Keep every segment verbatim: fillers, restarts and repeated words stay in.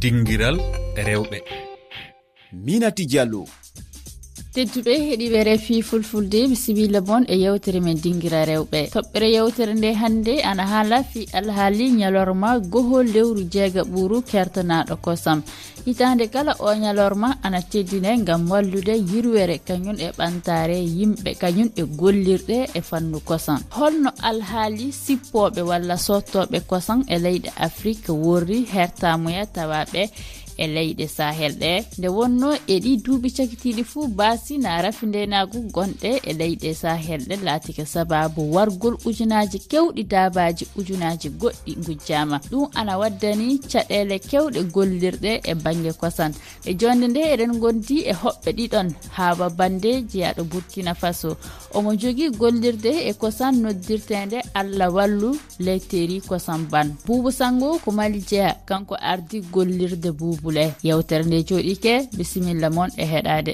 Dingiral rewɓe. Minati Diallo. Tedduɓe heɗiiɓe R F I Fulfulde, bisimilla mon e yewtere men Dingira Rewɓe. Toɓɓere yewtere nde hannde ana haala fii alhaali ñalorma goho lewru jeegaɓuru kertanaaɗo kosam. Hitaande kala o ñalorma ana teddine ngam wallude yirwere kañun e ɓantaare yimɓe kañun e gollirɗe e fannu kosam. Holno alhaali sippooɓe walla sottooɓe kosam e leyɗe Afrik worri hertaamuya tawaaɓe e leyɗe Sahel ɗe? Nde wonnoo e ɗii duuɓi cakitiiɗi fuu, baasi naa rafindeenaagu gonɗe e leyɗe Sahel ɗe laatike sabaabu wargol ujunaaji keewɗi, daabaaji ujunaaji goɗɗi ngujjaama. Ɗum ana waddani caɗeele keewɗe gollirɗe e bannge kosam. E joonnde nde eɗen ngondi e hoɓɓe ɗiɗon, Hawa Bande, jeyaaɗo Burkina Faso. Omo jogii gollirde e kosam noddirteende Allah Wallu Letteri Kosam Ban. Buubu Sanngo ko Mali jeyaa, kanko ardii gollirde buubule. Yewtere nde jooɗiike, bisimilla mon e heɗaade.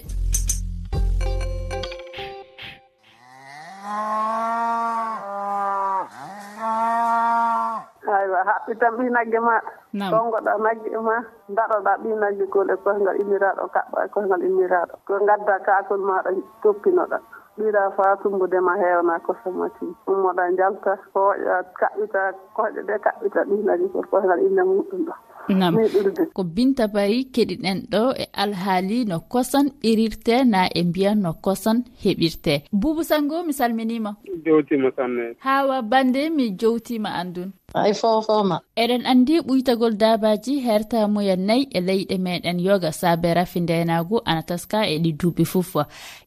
Aywa, haɓɓitan ɓii nagge ma. Naam. Tongoɗa nagge ma, ndaɗoɗa ɓii nagge gol e koyngal inniraaɗo, kaɓɓa e koyngal inniraaɗo. Ko ngadda kaakol maaɗa, toppinoɗa. Ɓira faa tumbude ma heewna kosam ma tii. Ummoɗa njalta, hooƴa, kaɓɓita koyɗe ɗe, kaɓɓita ɓii nagge gol koyngal innde muɗum ɗo. Naam. Miɗirde. Ko Binta Bari keɗiɗen ɗo e alhaali no kosam ɓirirte, na e mbiyan no kosam heɓirte. Buubu Sanngo, mi salminiima. Jowtiima sanne. Hawa Bande, mi jowtiima an dun. Ay fofoma. Eɗen anndi ɓuytagol daabaaji hertaamuya nayi e leyɗe meɗen yoga saabe rafi ndeenaagu ana taska e ɗi duuɓi fof.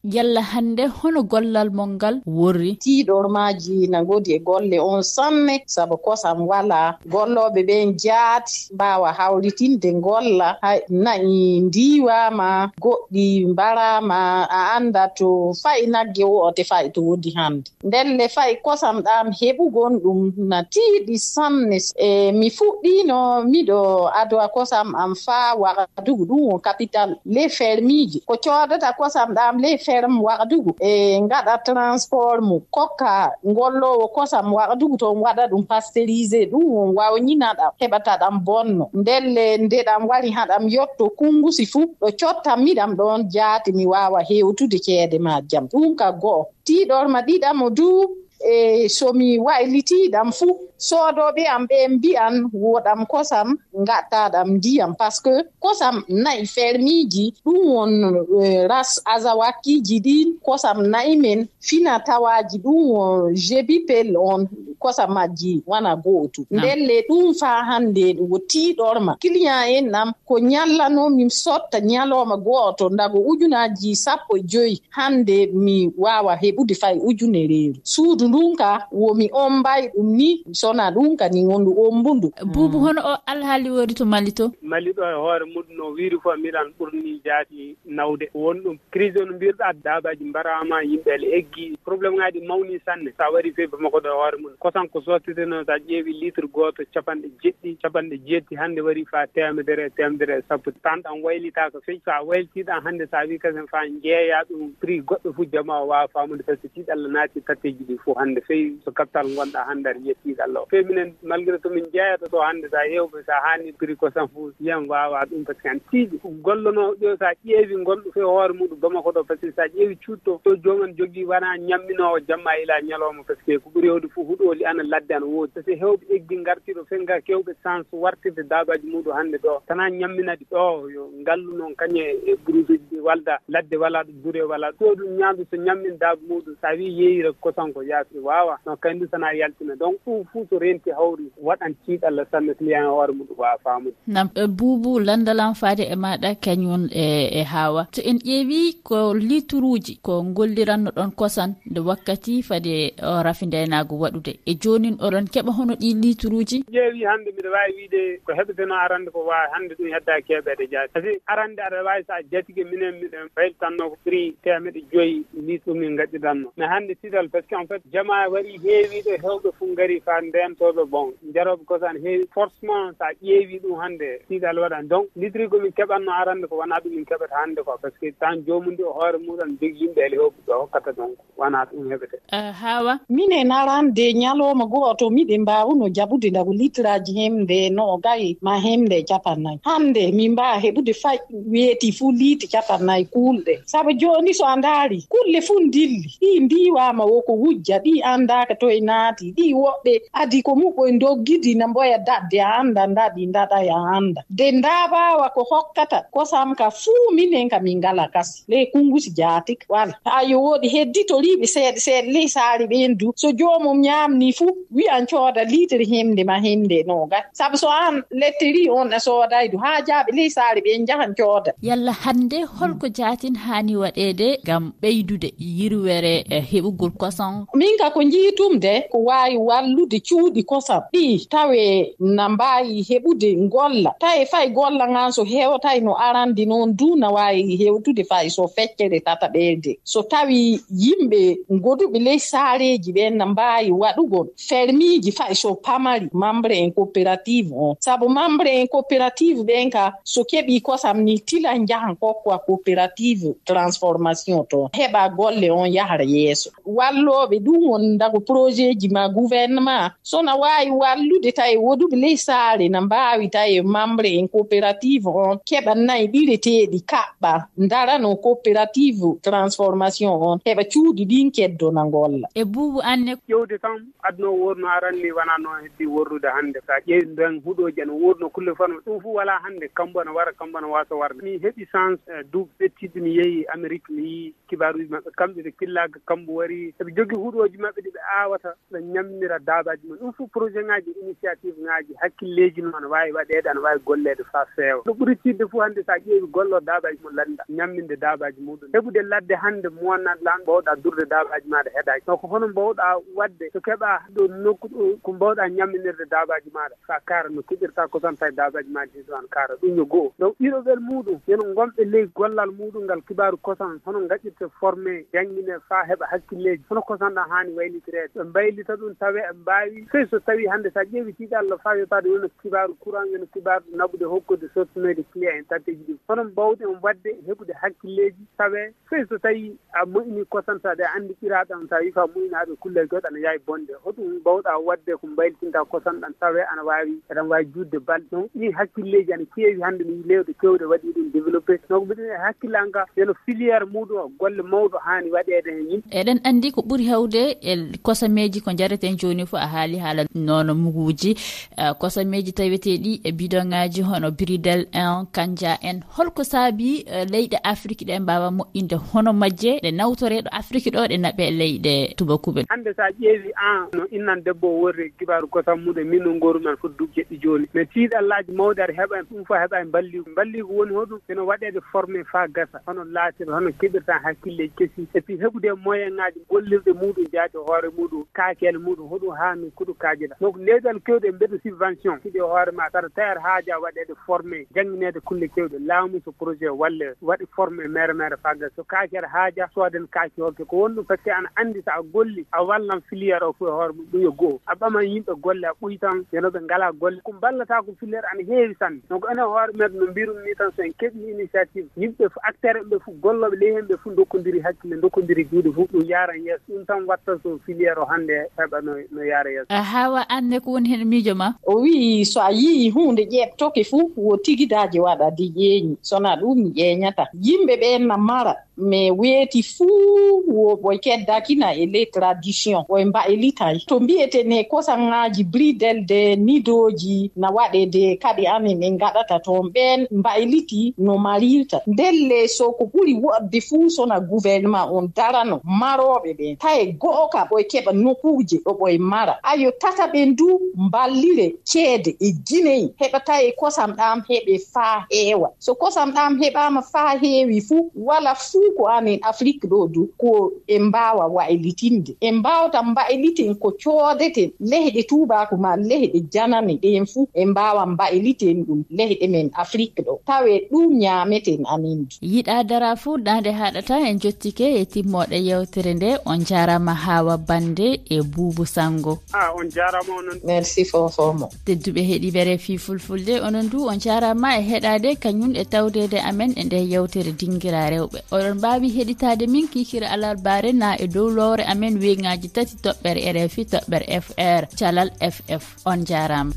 Yalla hannde hono gollal mon ngal worri? Tiiɗormaaji na ngodi e golle on sanne, sabu kosam walaa. Gollooɓe ɓen jaati mbaawa hawritinde golla, hay na'i ndiiwaama, goɗɗi mbaraama, a annda to fayi nagge woote fayi to woni hannde. Ndelle fayi kosam ɗam heɓugol ɗum na tiiɗi sanne. E mi fuɗɗiino miɗo adowa kosam am faa Wagadugu, ɗum won kapital ley fermiiji. Ko coodata kosam ɗam ley ferme Wagadugu e ngaɗa transport mum, kokka ngolloowo kosam Wagadugu toon waɗa ɗum pasteurisé, ɗum won wawñina ɗam, heɓata ɗam bonno. Ndelle nde ɗam wari haa ɗam yotto Kunngusi fu, ɗo cottammi ɗam ɗoon jaati mi waawa hewtude ceede ma jam. Ɗum ka go'o. Tiiɗorma ɗiɗamo du, e so mi waylitii ɗam fu, soodooɓe am ɓe mbi'an wo ɗam kosam, ngatta ɗam ndiyam. Parce que kosam na'i fermiiji, ɗum won, eh, ras azawakiiji ɗin, kosam na'i men, fina tawaaji ɗum won jebipel on, kosam majji wana gootu. Naam. Ndelle ɗum faa hannde wo tiiɗorma. Client en am ko ñallanoo min sotta ñalooma gooto ndago ujunaaji sappo e joy. Hannde mi waawa heɓude fay ujune reeru. Suudu ndun ka wo mi ombay ɗum ni, sona ɗum ka ni wondu ombundu. Buubu, hono o alhaali wori to Mali to? Mali ɗo e hoore muɗum no wiiri fof miɗan ɓurni jaati nawde. Won ɗum crise no mbirɗa, daabaaji mbaraama, yimɓe ele eggi, problème ŋaaji mawni sanne. Sa wari fii Bamako ɗo e hoore mum, kosan ko sottiteno, sa ƴeewi litre gooto capanɗe jeɗɗi, capanɗe jeetti, hannde wari faa teemedere, teemedere e sappo. Tan ɗan waylitaaka fey. So a waylitiiɗan hannde, so a wii kasen faa njeeya ɗum prix goɗɗo fu, jamaa o waawa faamude, par ce que tiiɗalla naati tatteeji ɗi fof hannde. Fey so capital ngonɗaa hannde, aɗa yiya tiiɗalla o. Fey minen, malgré to min njeeyata to hannde, so a heewɓe, so a haani prix kosan fu, yiyan waawaa ɗum, par ce que an tiiɗi. Gollonoo ɗo, so a ƴeewi ngonɗo fey hoore muɗum Bamako ɗo, par ce que so a ƴeewi cuuɗi to, to joomum en jogii wona ñamminoowo jamma ila ñalooma, par ce que ko ɓuri heewde fof huɗooli ana ladde ana woodi. Par ce que heewɓe eggi ngarti ɗo, fey ngar kewɓe chance wartirde daabaaji muɗum hannde ɗo. Tanaa ñamminade ɗo, yo ngallu noon kañe e buruusuuji ɗi walda, ladde walaa ɗo, dure walaa ɗo. Ɗo ɗum ñaandu so ñammin daaba muɗum, so a wii yeeyira kosan ko yaafiri waawaa. No kañum ɗum tanaa yaltina. Donc ɗum fuu so renti hawri waɗan tiiɗalla sanne client e hoore muɗum waawa faamude. Naam, e Buubu, lanndal am faade e maaɗa kañum e, e Hawa. So en ƴeewi ko lituruuji ko ngolliranno ɗon kosan nde wakkati fade o rafi ndeenaagu waɗude. E joonin oɗon keɓa hono ɗii lituruuji? Ƴeewi hannde mbiɗa waawi wiide ko heɓeteno arande ko waawi hannde ɗum heddaaki heɓeede jaati. Par ce que arande aɗa waawi so a jatike minen miɗen faylitanno ko prix teemeɗe joyi litru min ngaɗirannoo. Mais hannde tiiɗal par ce que en fait Jama waɗi heewiiɗo, heewɓe fof ngari faa ndeentooɓe. Bon, jarooɓe kosam heewi. Forcément, so a ƴeewi ɗum hannde, tiiɗal waɗan. Donc, litiri ko min keɓatno arande ko wonaa ɗum min keɓata hannde ko, parce que tan joomum ndi o hoore muɗum jogii yimɓe ele heewɓe ɓe hokkata, donc wonaa ɗum heɓete. Hawa. Minen arande ñalooma gooto miɗen mbaawuno jaɓude ndago litiraaji hemde noogay ma hemde capannay. Hannde min mbaa heɓude fay weeti fuu liiti capannay kuulɗe. Sabu jooni so a ndaari, kulle fuu ndilli. Ɗi ndiiwaama wo ko wujja, ɗi anndaaka toye naati, ɗi woɓɓe adi ko muɓɓoy ndoggidi na mboya daɗde a annda, ndaɗi ndaɗay a annda. De ndaabaawa ko hokkata kosam ka fuu minen ka min ngala kasi. Ley kunngusi jaatik, wala. Haa yo woodi hedditoriiɓe seeɗa seeɗa ley saare ɓeen du. So joomum ñaamni fuu, wi'an cooda liitiri hemde ma hemde noogay. Sabu so aan lettiri on a sooday du, haajaaɓe ley saare ɓeen njahan cooda. Yalla hannde holko jaatin haani waɗeede ngam ɓeydude yirwere e heɓugol kosam? Min ka ko njiitum de, ko waawi wallude cuuɗi kosam ɗi tawe na mbaawi heɓude golla. Tawi fay golla ngan so hewtay no arandi noon du na waawi hewtude fay so feccere tataɓeede. So tawi yimɓe goduɓe ley saareeji ɓeen na mbaawi waɗugol fermiiji fay so pamari membre en coopérative on. Sabu membre en coopérative ɓeen ka so keɓi kosam ni tila njahan kokkowa coopérative transformation toon. Heɓa golle on yahra yeeso. Wallooɓe ɗum won ndago projet ji ma gouvernement. So na waawi wallude tawi woduɓe ley saare na mbaawi tawi membre en coopérative on keɓa nayi ɓireteeɗi kaɓɓa ndarano coopérative transformation on heɓa cuuɗi ɗin keddona golla. E buubu anne. Ƴewde kam aduna o worno aran ni wonaa no heddi worrude hannde. So a ƴeewi nden huɗooji ana worno kulle fano ɗum fof wala hannde. Kambo ana wara, kambo ana wasa warde. Mi heɓi chance, eh, duuɓi ɓettiɗi mi yehi Amérique mi yi kibaaruuji maɓɓe, kamɓe ɓe killaaka, kambo wari, eɓe jogii huɗooji maɓɓe ɗi ɓe aawata, ɓe ñamminira daabaaji mum. Ɗum fof projet ŋaaji, initiative ŋaaji, hakkilleeji noon ana waawi waɗeede, ana waawi golleede faa feewa. Ɗo ɓuri tiiɗde fof hannde, so a ƴeewi golloo daabaaji mum lannda, ñamminde daabaaji muɗum. Heɓude ladde hannde, mo wonnaa lan, mbawɗaa durde daabaaji maaɗa heɗaaki. Donc, hono mbawɗaa waɗde, so keɓaa ɗo nokku ɗo, ko mbawɗaa ñamminirde daabaaji maaɗa? Ka kaara no keɓirta kosam tawi daabaaji ma ɗi ɗo an kaara ɗum yo go'o. Donc ɗiɗoɓel muɗum, yo no gomɓe ley gollal muɗum ngal kibaaru kosam, hono ngaɗirte formé, janngine faa heɓa hakkilleeji, hono kosam ɗam haani waylitireede. Ɓe mbaylita ɗum tawe ɓe mbaawi, sey so tawi hannde so a ƴeewi tiiɗalla faa yotaade woni kibaaru courant, woni kibaaru naɓude hokkude sosnoyde client en tatteeji ɗi. Hono mbawɗen waɗde heɓude hakkilleeji tawe Sey so tawii a moƴƴinii kosam, so aɗa anndi ɓiraaɗo am, so a wii ko a moƴƴinaaɗo kullel goo, aɗa yaawi bonde. Hoɗum mbaawɗaa waɗde ko mbaylitinta kosam ɗam, tawee ana waawi, eɗen waawi juutde balɗe? Donc, ɗii hakkilleeji ana keewi hannde, mi yii leyɗe keewɗe waɗii ɗum développé. Donc, mbiɗen e hakkille am ka, yo no filière muɗum o, golle mawɗo haani waɗeede heen yimɓe. Eɗen anndi ko ɓuri heewde e kosameeji ko njareten jooni fof, a haali haala nono muguuji, eh, kosameeji taweteeɗi e bidoŋaaji hono Bridel en, Kanja en. Holko saabii, eh, leyɗe Afrik ɗe mbaawa moƴƴinde hono majje, ɗe nawtoree ɗo Afrik ɗo, ɗe naɓee leyɗe tubakuɓe? Hannde, so a ƴeewi, an no innan debbo o worri kibaaru kosam muɗum, min no ngooru men fof duuɓi jeɗɗi jooni. Mais tiiɗallaaji mawɗi aɗa heɓa en, ɗum fof heɓa en mballigu. Mballigu woni hoɗum? Ene waɗeede formé faa gasa, hono laatira, hono keɓirta hakkilleeji kesi, et puis heɓude moyen ŋaaji gollirɗe muɗum, jaati hoore muɗum, kaakeele muɗum, hoɗum haani, koɗum kaajira. Donc, leyɗeele keewɗe mbeɗa subvention, siɗi hoore ma, saɗa tawata haaja waɗeede formé, janngineede kulle keewɗe, laamu so projet walle, waɗi formé mere mere faa gasa. So kaake aɗa haaja, sooden kaake hokke. Ko wonɗum fekke ana anndi so a golli, a wallan filière o fof e hoore mum, ɗum yo go'o. A ɓaman yimɓe golle, a ɓuytan, yo no ɓe ngalaa golle. Ko mballata ko filière ana heewi sanne. Donc, enen hoore meɗen no mbirumi tan, so en keɓii initiative, yimɓe fof, acteur en ɓe fof, gollooɓe ley heen ɓe fof ndokkondiri hakkille, ndokkondiri juuɗe fof, ɗum yaaran yeeso. Ɗum tan watta so filière o hannde heɓa no, no yaara yeeso. A Hawa, aan ne ko woni heen miijo ma? O wi'i, so a yi'i huunde ƴeeɓtoke fof, wo tigidaaje waɗa de ƴeeñi. So na ɗum, mi ƴeeñata. Yimɓe ɓeen na mara, mais weeti fuu wo ɓoy keddakina e les traditions, ɓoy mbaylitay. To mbi'eten e kosaŋaaji bridel de nidooji na waɗe de kadi amen en ngaɗata toon, ɓeen mbayliti no marirta. Ndelle so ko ɓuri woɗde fuu so na gouvernement on darano marooɓe ɓeen. Taye go'o ka ɓoy keɓa nokkuuje ɗo ɓoy mara. Ayo tata ɓeen du mballire ceede e jiney heɓa taye kosam ɗam heɓe faa heewa. So kosam ɗam heɓaama faa heewi fuu, wala fuu Ko amin Afrik ɗo du ko en mbaawa waylitinde. En mbaawata mbayliten ko coodeten lehɗe tuubaaku ma lehɗe janane ɗeen fuu. En mbaawa mbayliten ɗum lehɗe men Afrik ɗo. Tawe ɗum ñaameten amin du. Yiɗa dara fuu daande haɗata en jottike e timmooɗe yewtere nde. On njaaraama Hawa Bande e Buubu Sanngo. Ah, on njaaraama onon. Merci fofo mo. Tedduɓe heɗiiɓe R F I Fulfulde, onon du on njaaraama e heɗaade kañum e tawdeede amen e nde yewtere Dingira Rewɓe. Oɗon mbaawi heɗitaade min kiikira alarbaare na e dow lowre amen weeŋaaji tati toɓɓere R F I toɓɓere F R calal F F. On njaaraama.